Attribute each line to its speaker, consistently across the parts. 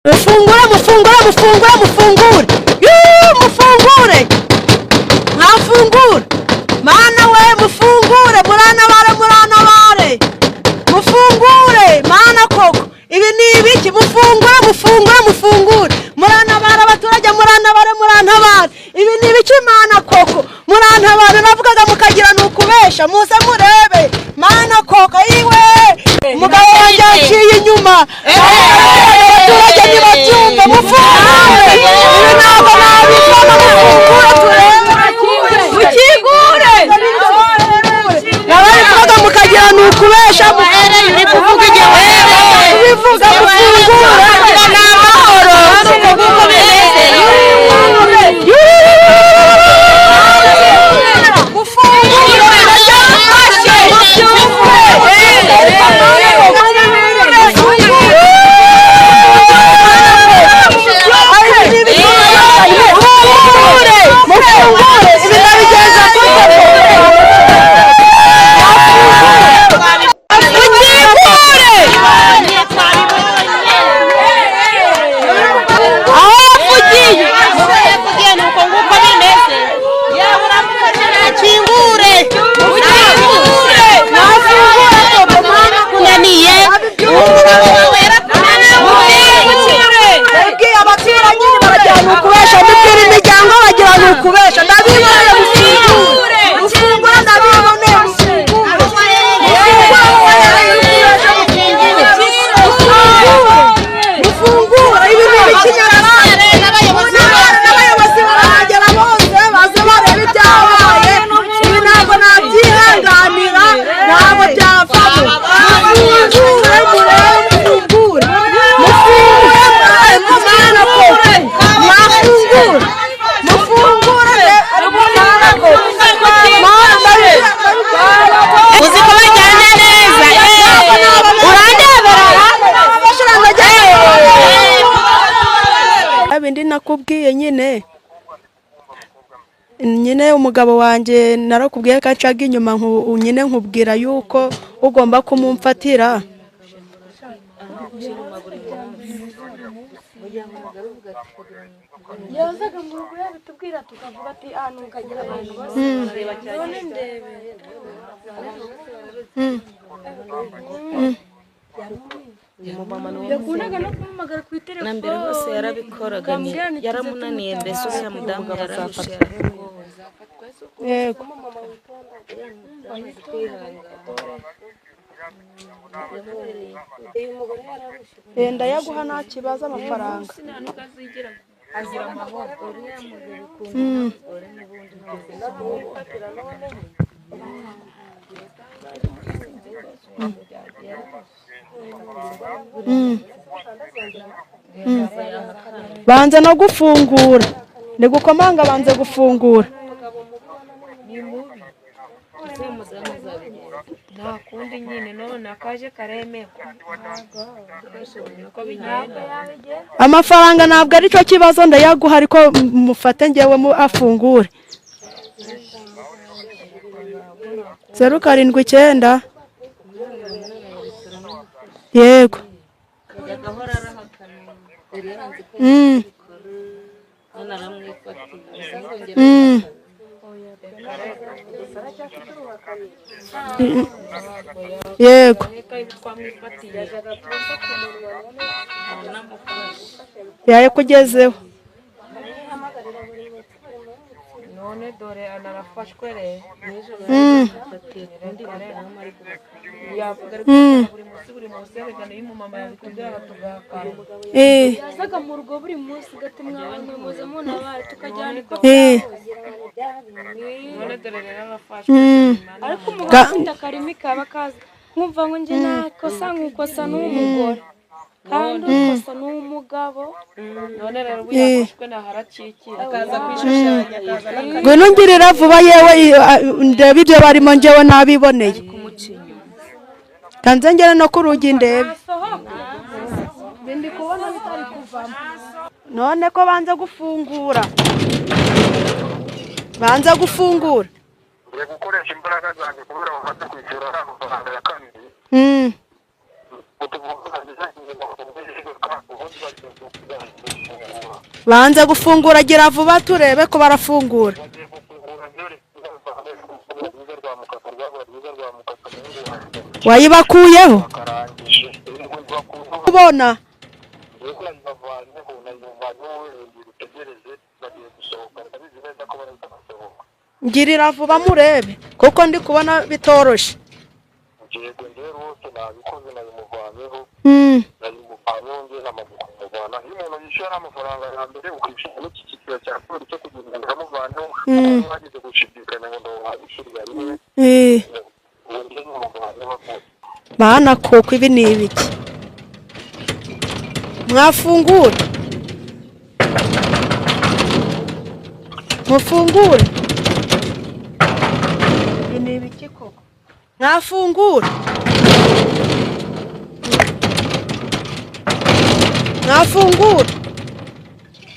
Speaker 1: Mufungure, mufungure, mufungure, mufungure! Yuu, mufungure, mwafungure! Mana we, mufungure! Murantabare, murantabare, mufungure! Mana koko, ibi ni ibiki? Mufungure, mufungure, mufungure! Murantabare abaturage, murantabare, murantabare! Ibi ni ibiki, Mana koko? Murantabare! Navugaga mukagira ni ukubesha. Muze murebe, Mana koko! Iwe umugabo wanjye yaciye inyuma, abaturage ntibabyumve. Mufungure, ibi ntabwo nabivamo. Mufungure turebe, mukingure! Nababivugaga mukagira ni ukubesha.
Speaker 2: Uri kuvuga igihe wahereye.
Speaker 1: Kubivuga, mufungure.
Speaker 2: Ni amahoro, si uko nguko bimeze.
Speaker 1: Mufungure, ibi ndabigenza gute? Mukingure aho yavugiye.
Speaker 2: Yavugiye ni uko nguko bimeze. Nakingure, ukingure.
Speaker 1: Mwafungure koko, Mana!
Speaker 2: Kunaniye umugabo wawe yarakunaniye.
Speaker 1: Nabwiye abaturanyi baragira ni ukubesha, ndibwira imiryango bagira ni ukubesha. Ndabiboneye, mufungure, mufungure! Ndabiboneye, mufungure, mufungure! Aho wahereye uri kubesha, mufungure, mufungure! Ibi ni ibikinyarwanda. N'abayobozi barahagera bose, baze barebe ibyabaye. Ibi ntabwo nabyihanganira, ntabwo byavamo. Mufungure murebe, mufungure, mufungure! Ariko Mana koko, mwafungure, mufungure! Ariko Mana koko, Mana,
Speaker 2: Uzi ko bajyana neza, urandebera.
Speaker 1: Bindi nakubwiye nyine, nyine umugabo wanjye narakubwiye ko acaga inyuma, nyine nkubwira yuko ugomba kumumfatira.
Speaker 3: Yazaga mu rugo yabitubwira, tukavuga ati ahantu ukagira abantu bose, none ndebe. Yakundaga no kumpamagara kuri telefone.
Speaker 4: Na mbere hose yarabikoraga,
Speaker 3: Ukambwira nti tuze
Speaker 4: yaramunaniye mbese uriya mudamu yararushe, yaramugoye.
Speaker 1: Yego. Ndayaguha, nta kibazo, amafaranga. Banza no gufungura, ni gukomanga, banze gufungura.
Speaker 5: Nta kundi nyine, none akaje karemerwa niko bigenda.
Speaker 1: Amafaranga ntabwo ari cyo kibazo, ndayaguha, ariko mufate ngewe mu afungure. 079, yego.
Speaker 4: Agahora arahakana, yari yaranze ko none aramwifatiye azongera.
Speaker 1: Yego.
Speaker 5: Twamwifatiye.
Speaker 1: Yakugezeho.
Speaker 5: None dore anarafashwe re. Yavuga ariko buri munsi, buri munsi erega niyo umumama yabitubwiraga tugahakana.
Speaker 3: Yazaga mu rugo buri munsi gati mwabonye muze muntabare, tukajyana iko.
Speaker 5: None dore rero arafashwe.
Speaker 3: Ariko umugabo afite akarimi kaba kazi, nkumva ngo njye nakosa nkukosa n'umugore, kandi ukosa n'umugabo.
Speaker 5: None rero ubu yafashwe naho arakikiye akaza kwishushanya akaza n'akarimi.
Speaker 1: Ngwino ungirira vuba yewe, ndebe ibyo barimo, njyewe nabiboneye. Kanze ngere no ku rugi ndebe. Ndi kubona bitari kuvamo. None ko banze gufungura, banze gufungura.
Speaker 6: Ngiye gukoresha imbaraga zanjye kubera bamaze kwishyura ariya mafaranga ya kabiri.
Speaker 1: Banze gufungura, gira vuba turebe ko barafungura. Wayibakuyeho kubona ngirira vuba murebe kuko ndi kubona bitoroshe. Mana koko ibi ni ibiki? Mwafungure, mufungure, ibi ni ibiki koko? Mwafungure, mwafungure,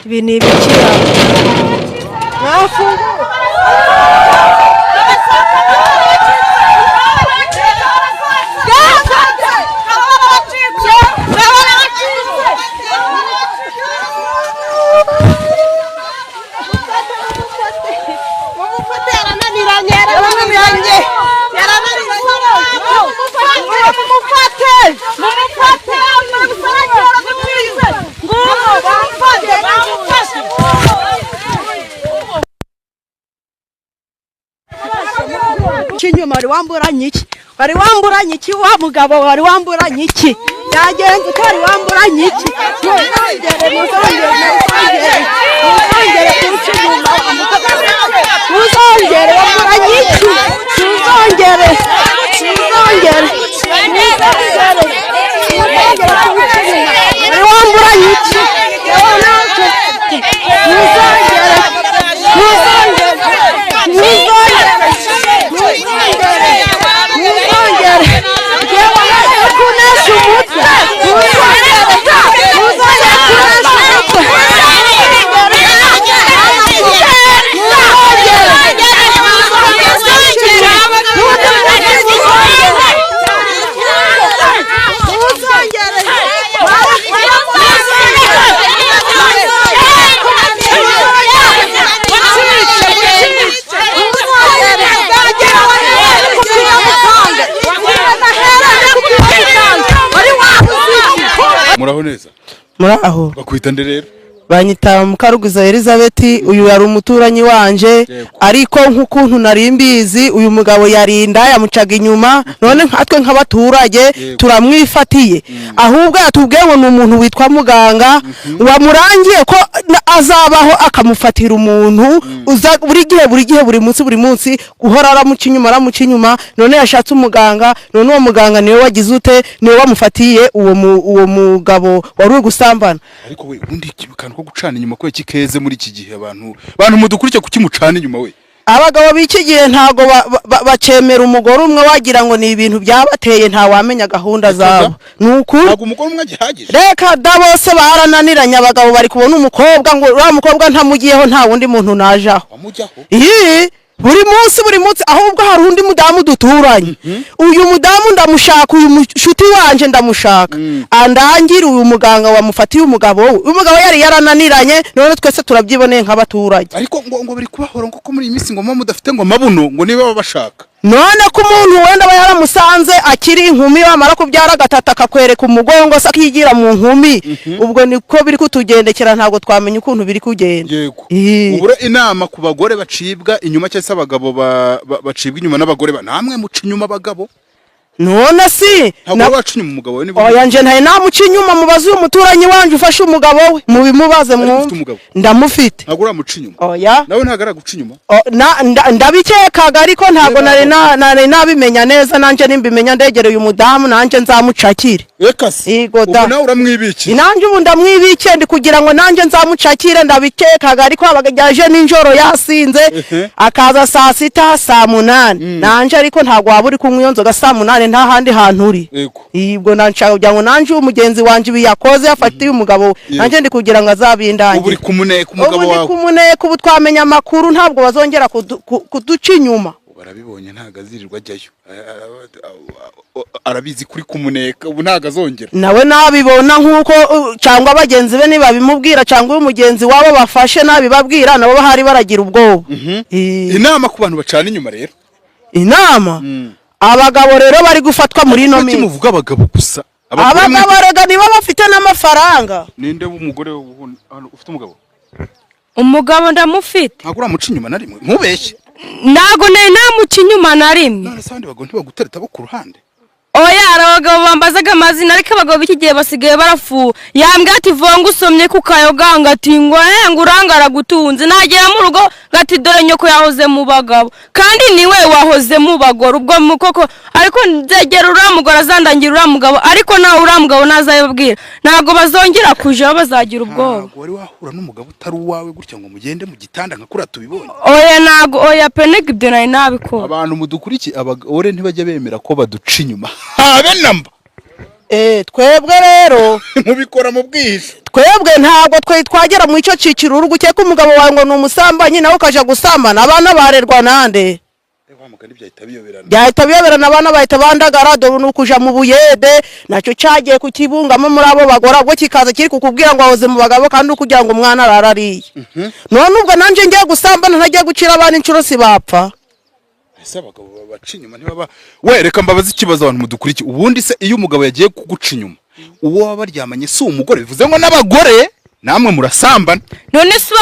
Speaker 1: ibi ni ibiki? Mwafungure. Kinyuma wari wamburanye iki? Wari wamburanye iki wa mugabo? Wari wamburanye iki? Yagenze utari wamburanye iki? Muzongere, muzongere, muzongere kunca inyuma. Muzongere, wamburanye iki? Muzongere, muzongere, muzongere, muzongere kunca inyuma. Wari wamburanye iki? Muzongere, muzongere, muzongere.
Speaker 6: Muraho neza?
Speaker 7: Muraho.
Speaker 6: Bakwita nde rero?
Speaker 7: Banyita Mukaruguza Elizabeth. Uyu yari umuturanyi wanje, ariko nk'ukuntu nari mbizi uyu mugabo yarinda yamucaga inyuma, none nkatwe nk'abaturage turamwifatiye. Ahubwo yatubwiye ngo ni umuntu witwa muganga wamurangiye ko azabaho akamufatira umuntu uza buri gihe buri gihe buri munsi buri munsi guhora aramuca inyuma aramuca inyuma. None yashatse umuganga, none uwo muganga niwe wagize ute, niwe wamufatiye uwo mugabo wari gusambana.
Speaker 6: Ariko we ubundi ko gucana inyuma kwe kikeze muri iki gihe abantu mudukurike kukimucana inyuma we.
Speaker 7: Abagabo b'iki gihe ntago bacemera umugore umwe, wagira ngo ni ibintu byabateye, nta wamenya gahunda zabo. Nuko
Speaker 6: ntago umugore umwe agihagije.
Speaker 7: Reka da bose barananiranye. Abagabo bari kubona umukobwa ngo uriya mukobwa ntamugiyeho nta wundi muntu najaho. Ii buri munsi buri munsi. Ahubwo hari undi mudamu duturanye, uyu mudamu ndamushaka, uyu mushuti wanje ndamushaka, andangira uyu muganga wamufatiye umugabo we. Uyu mugabo yari yarananiranye, none twese turabyiboneye nk'abaturage.
Speaker 6: Ariko ngo bari kubahora ngo ko muri iyi minsi ngo mama mudafite ngo mabuno ngo niba babashaka.
Speaker 7: None ko umuntu wenda aba yaramusanze akiri inkumi, wamara kubyara gatatu akakwereka umugongo se akigira mu nkumi, ubwo niko biri kutugendekera, ntabwo twamenya ukuntu biri kugenda.
Speaker 6: Yego. Ubura inama ku bagore bacibwa inyuma cyangwa se abagabo bacibwa inyuma n'abagore namwe muca inyuma abagabo.
Speaker 7: None si
Speaker 6: ntabwo waca inyuma umugabo we?
Speaker 7: Oya nje ntaye namuca inyuma. Mubaze uyu muturanyi wanje ufashe umugabo we, mubimubaze mwumve. Ndamufite.
Speaker 6: Ntabwo uramuca inyuma?
Speaker 7: Oya.
Speaker 6: Nawe ntabwo araguca inyuma?
Speaker 7: Ndabikekaga ariko ntabwo nari nabimenya neza. Nanje nimbimenya ndegereye uyu mudamu nanje nzamucakire.
Speaker 6: Reka se.
Speaker 7: Ubu
Speaker 6: nawe uramwibikiye?
Speaker 7: Nanje ubu ndamwibikiye ndi kugira ngo nanje nzamucakire. Ndabikekaga ariko abaje ninjoro yasinze akaza saa 6 saa 8. Nanje ariko ntabwo waba uri kunywa iyo nzoga saa 8 nta handi hantu uri. Ibwo nanshaka kugira ngo nanje umugenzi wanje biyakoze yafatiye umugabo nanje ndi kugira ngo azabindange.
Speaker 6: Ubu uri kumuneka umugabo wawe?
Speaker 7: Ubu ndi kumuneka, ubu twamenya amakuru, ntabwo bazongera kuduca inyuma.
Speaker 6: Barabibonye, ntabwo azirirwa ajyayo. Arabizi kuri kumuneka, ubu ntabwo azongera.
Speaker 7: Nawe nabibona nk'uko cyangwa bagenzi be nibabimubwira, cyangwa uyu mugenzi wabo bafashe nabibabwira, nabo bahari baragira ubwoba.
Speaker 6: Inama ku bantu bacana inyuma rero?
Speaker 7: Inama, abagabo rero bari gufatwa muri ino
Speaker 6: Kuki
Speaker 7: minsi.
Speaker 6: muvuga abagabo gusa? Abagore
Speaker 7: Abagabo rega nibo bafite n'amafaranga.
Speaker 6: Ninde w'umugore hano ufite umugabo?
Speaker 3: Umugabo ndamufite.
Speaker 6: Ntabwo uramuca inyuma na rimwe, ntubeshye.
Speaker 3: Ntabwo nari namuca inyuma na rimwe.
Speaker 6: None se abandi bagabo ntibagutereta bo ku ruhande?
Speaker 3: Oya, hari abagabo bambazaga amazina, ariko abagabo b'iki gihe basigaye barafuha. Yambwira ati: "Vonga usomye ku kayoga," ngati ngo ngo urangara gutunze. Nagera mu rugo ngati: "Dore nyoko yahoze mu bagabo kandi niwe wahoze mu bagore." Ubwo mu koko, ariko nzegera uriya mugore azandangira uriya mugabo, ariko nawe uriya mugabo ntazabibabwira, ntabwo bazongera kujaho, bazagira ubwoba.
Speaker 6: Ntabwo wari wahura n'umugabo utari uwawe gutya ngo mugende mu gitanda nka kuriya tubibonye?
Speaker 3: Oya, ntabwo, oya penega, ibyo nari nabikora.
Speaker 6: Abantu mudukurikiye, abagore ntibajya bemera ko baduca inyuma habe namba.
Speaker 7: Twebwe rero
Speaker 6: mubikora mu bwihisho.
Speaker 7: Twebwe ntabwo twe twagera mu icyo cyiciro. Uri gukeka umugabo wawe ngo ni umusambanyi, nawe ukaja gusambana, abana barerwa nande?
Speaker 6: Wa mugani byahita biyoberana.
Speaker 7: Byahita biyoberana, abana bahita bandagara. Dore ni ukuja mu buyede, nacyo cyagiye kukibungamo muri abo bagore, ubwo kikaza kiri kukubwira ngo wahoze mu bagabo, kandi uri kugira ngo umwana arara ariye. None ubwo nanjye ngiye gusambana, ntagiye gucira abana inshuro, si bapfa?
Speaker 6: Ese abagabo babaca inyuma ntibaba we? Reka mbabaze ikibazo abantu mudukurikiye. Ubundi se iyo umugabo yagiye kuguca inyuma, uwo baba baryamanye si umugore? Bivuze ngo n'abagore namwe murasambana.
Speaker 3: None se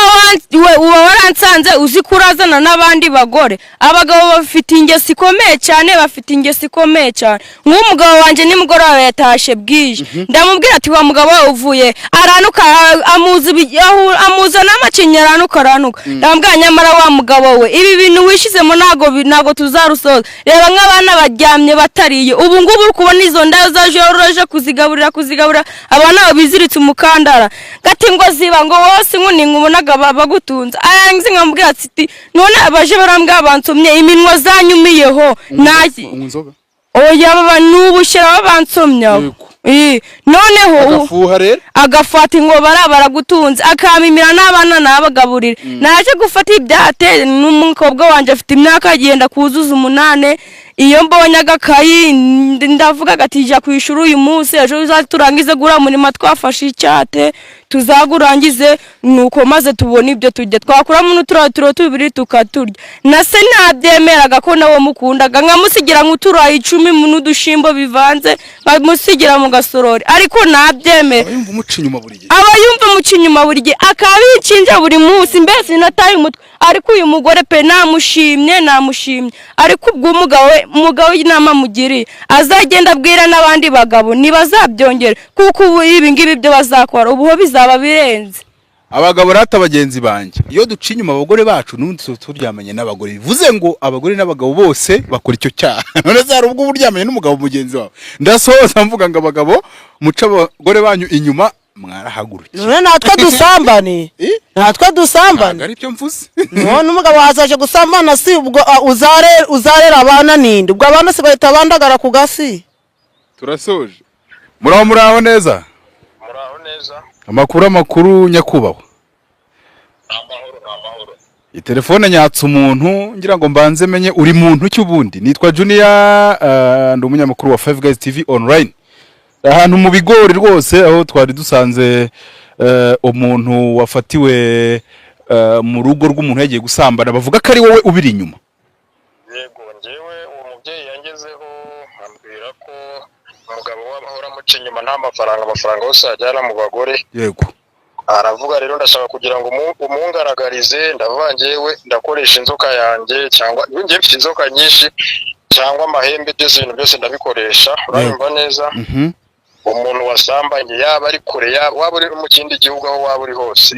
Speaker 3: uba waransanze uzi ko urazana n'abandi bagore? Abagabo bafite ingeso ikomeye cyane, bafite ingeso ikomeye cyane. Nk'umugabo wanjye nimugoroba yatashe bwije, ndamubwira ati: "Wa mugabo we, uvuye?" Aranuka, amuza n'amacinya, aranuka, aranuka. Ndamubwira: "Nyamara wa mugabo we, ibi bintu wishyizemo ntabwo tuzarusoza. Reba nk'abana baryamye batariye ubu ngubu, uri kubona izo ndayo zaje uraje kuzigaburira abana biziritse umukandara." Gati ngo ziba ngo wose nkuni nkubonaga bagutunze ayangize. Nkamubwira ati: "None abaje barambwira bansomye iminwa zanyumiyeho nta."
Speaker 6: Unywa inzoga?
Speaker 3: Oya, baba n'ubushera babansomye.
Speaker 6: Yego.
Speaker 3: Noneho
Speaker 6: Agafuha rero.
Speaker 3: Agafata ngo baragutunze, akamimira n'abana nabagaburira. Naje gufata ibyate n'umukobwa wanjye afite imyaka agenda kuzuza 8. Iyo mbonye agakayi ndavuga ati: "Jya ku ishuri uyu munsi, ejo turangize gura murima twafashe icyate, tuzagurangize, nuko maze tubone ibyo turya." Twakuramo n'uturayi tubiri tukaturya. Na se ntabyemeraga ko nawe mukundaga, nkamusigira nk'uturayi 10 n'udushimbo bivanze, nkamusigira mu gasorori, ariko ntabyemera.
Speaker 6: Aba yumva umuca inyuma buri gihe.
Speaker 3: Aba yumva muca inyuma buri gihe, akabinshinja buri munsi, mbese nataye umutwe. Ariko uyu mugore pe, namushimye, namushimye. Ariko ubwo umugabo we, umugabo w'inama mugiriye, azagenda abwira n'abandi bagabo ntibazabyongere, kuko ubu ibi ngibi byo bazakora ubu ho bizaba birenze.
Speaker 6: Abagabo rata, bagenzi banjye, iyo duca inyuma abagore bacu n'ubundi tuba turyamanye n'abagore. Bivuze ngo abagore n'abagabo bose bakora icyo cyaha. None se hari ubwo uba uryamanye n'umugabo mugenzi wawe? Ndasoza mvuga ngo abagabo muca abagore banyu inyuma, mwarahagurukiye.
Speaker 7: None natwe dusambane?
Speaker 6: Eh?
Speaker 7: Natwe dusambane?
Speaker 6: Ntabwo ari byo mvuze.
Speaker 7: None umugabo wazaje gusambana, si ubwo uzarera abana ninde? Ubwo abana si bahita bandagara ku gasi?
Speaker 6: Turasoje. Muraho, muraho neza?
Speaker 8: Muraho neza.
Speaker 6: Amakuru, amakuru nyakubahwa?
Speaker 8: Amahoro, ni amahoro.
Speaker 6: Iyi telefone nyatse umuntu ngira ngo mbanze menye uri muntu ki ubundi. Nitwa Junior, ndi umunyamakuru wa Five Guys TV Online, ahantu mu bigori rwose, aho twari dusanze umuntu wafatiwe mu rugo rw'umuntu yagiye gusambana, bavuga ko ari wowe ubiri inyuma.
Speaker 8: Yego, njyewe uwo mubyeyi yangezeho ambwira ko umugabo we ahora amuca inyuma, nta mafaranga, amafaranga yose yajyana mu bagore. Aravuga rero: "Ndashaka kugira ngo umungaragarize." Ndavuga: "Njyewe ndakoresha inzoka yanjye, cyangwa njye mfite inzoka nyinshi cyangwa amahembe, byose, ibintu byose ndabikoresha." Uranyumva neza?
Speaker 6: Mhm.
Speaker 8: Umuntu wasambanye, yaba ari kure, yaba waba uri mu kindi gihugu, aho waba uri hose,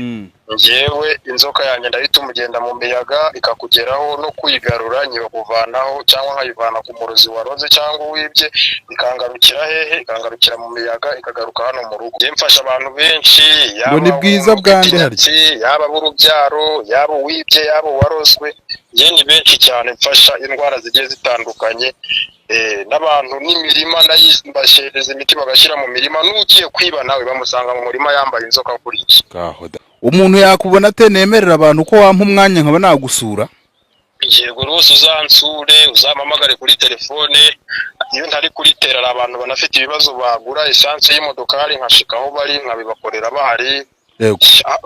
Speaker 8: njyewe inzoka yanjye ndahita umugenda mu miyaga ikakugeraho, no kuyigarura nyibakuvanaho, cyangwa nkayivana ku murozi waroze cyangwa uwibye, ikangarukira hehe? Ikangarukira mu miyaga, ikagaruka hano mu rugo. Njye mfasha abantu benshi, yaba
Speaker 6: Ngo ni bwiza
Speaker 8: umuntu
Speaker 6: bwa
Speaker 8: ufite
Speaker 6: nde harya?
Speaker 8: inyatsi, yaba ab'urubyaro, yaba uwibye, yaba uwarozwe. Njye ni benshi cyane mfasha indwara zigiye zitandukanye, n'abantu n'imirima ndayibashereza imiti bagashyira mu mirima, n'ugiye kwiba nawe bamusanga mu murima yambaye inzoka kuriya.
Speaker 6: Ngaho da. Umuntu yakubona ate? Nemerera abantu ko wampa umwanya nkaba nagusura.
Speaker 8: Yego rwose, uzansure, uzampamagare kuri telefone. Iyo ntari kuri tera, hari abantu banafite ibibazo bagura esanse y'imodokari, nkashika aho bari nkabibakorera bahari.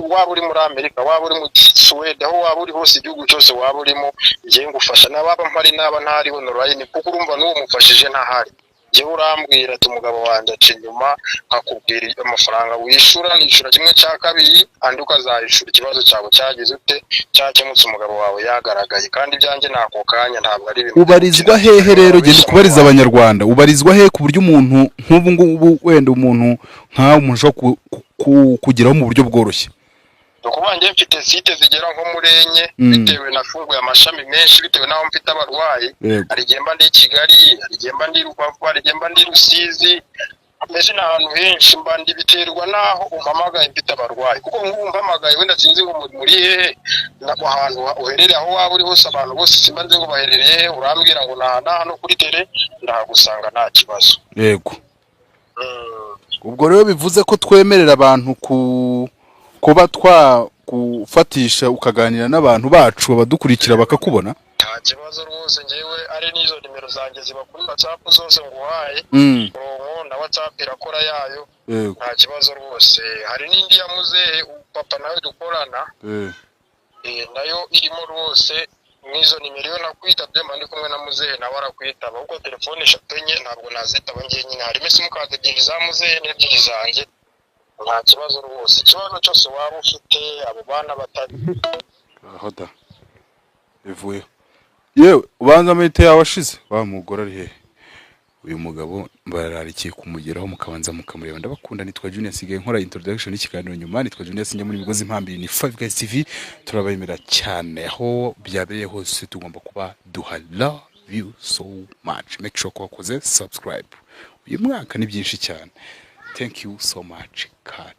Speaker 8: Waba uri muri Amerika, waba uri muri Suwede, aho waba uri hose, igihugu cyose waba urimo, ngewe ngufasha nababa mpari, naba ntari online, kuko urumva n'uwo mufashije ntahari. Njyewe urambwira ati umugabo wanjye aca inyuma, nkakubwira amafaranga wishyura, nishyura kimwe cya kabiri, andi ukazayishura ikibazo cyawe cyagize ute, cyakemutse, umugabo wawe yagaragaye. Kandi ibyanjye ni ako kanya, ntabwo ari ibintu.
Speaker 6: Ubarizwa hehe rero? Genda kubariza Abanyarwanda, ubarizwa hehe ku buryo umuntu nk'ubu ngubu, wenda umuntu nkawe, umuntu ashobora kugeraho mu buryo bworoshye?
Speaker 8: Ni ukuvuga njye mfite site zigera nko muri enye, bitewe nafunguye amashami menshi bitewe n'aho mfite abarwayi. Hari igihe mba ndi i Kigali, hari igihe mba ndi Rubavu, hari igihe mba ndi Rusizi, mbese ni ahantu henshi mba ndi, biterwa n'aho umpamagaye mfite abarwayi. Kuko nk'ubu umpamagaye wenda sinzi ngo muri hehe, nako ahantu uherereye, aho waba uri hose, abantu bose simba nzi ngo baherereye hehe. Urambwira ngo naha naha no kuri tele ndahagusanga, nta kibazo.
Speaker 6: Yego, ubwo rero bivuze ko twemerera abantu kuba twagufatisha ukaganira n'abantu bacu, abadukurikira bakakubona?
Speaker 8: Nta kibazo rwose. Ngewe ari n'izo nimero zanjye ziba kuri WhatsApp zose nguhaye, murongo na WhatsApp irakora yayo. Nta kibazo rwose. Hari n'indi ya muzehe papa nawe dukorana, nayo irimo rwose. N'izo nimero, iyo nakwitabye mba ndi kumwe na muzehe, nawe arakwitaba, kuko telefone eshatu, enye ntabwo nazitaba njye nyine. Harimo simukadi ebyiri za muzehe n'ebyiri zanjye. Nta kibazo rwose, ikibazo cyose waba ufite, abo bana batari
Speaker 6: Aho da bivuyeho. Yewe, ubanza amayite yawe ashize. Wa mugore ari hehe? Uyu mugabo bararikiye kumugeraho, mukabanza mukamureba. Ndabakunda, nitwa Junior. Nsigaye nkora introduction y'ikiganiro nyuma. Nitwa Junior, sinjya muri migozi impambiri, ni Five Guys TV. Turabemera cyane, aho byabereye hose tugomba kuba duha. Love you so much. Make sure ko wakoze subscribe. Uyu mwaka ni byinshi cyane. Thank you so much. Cut.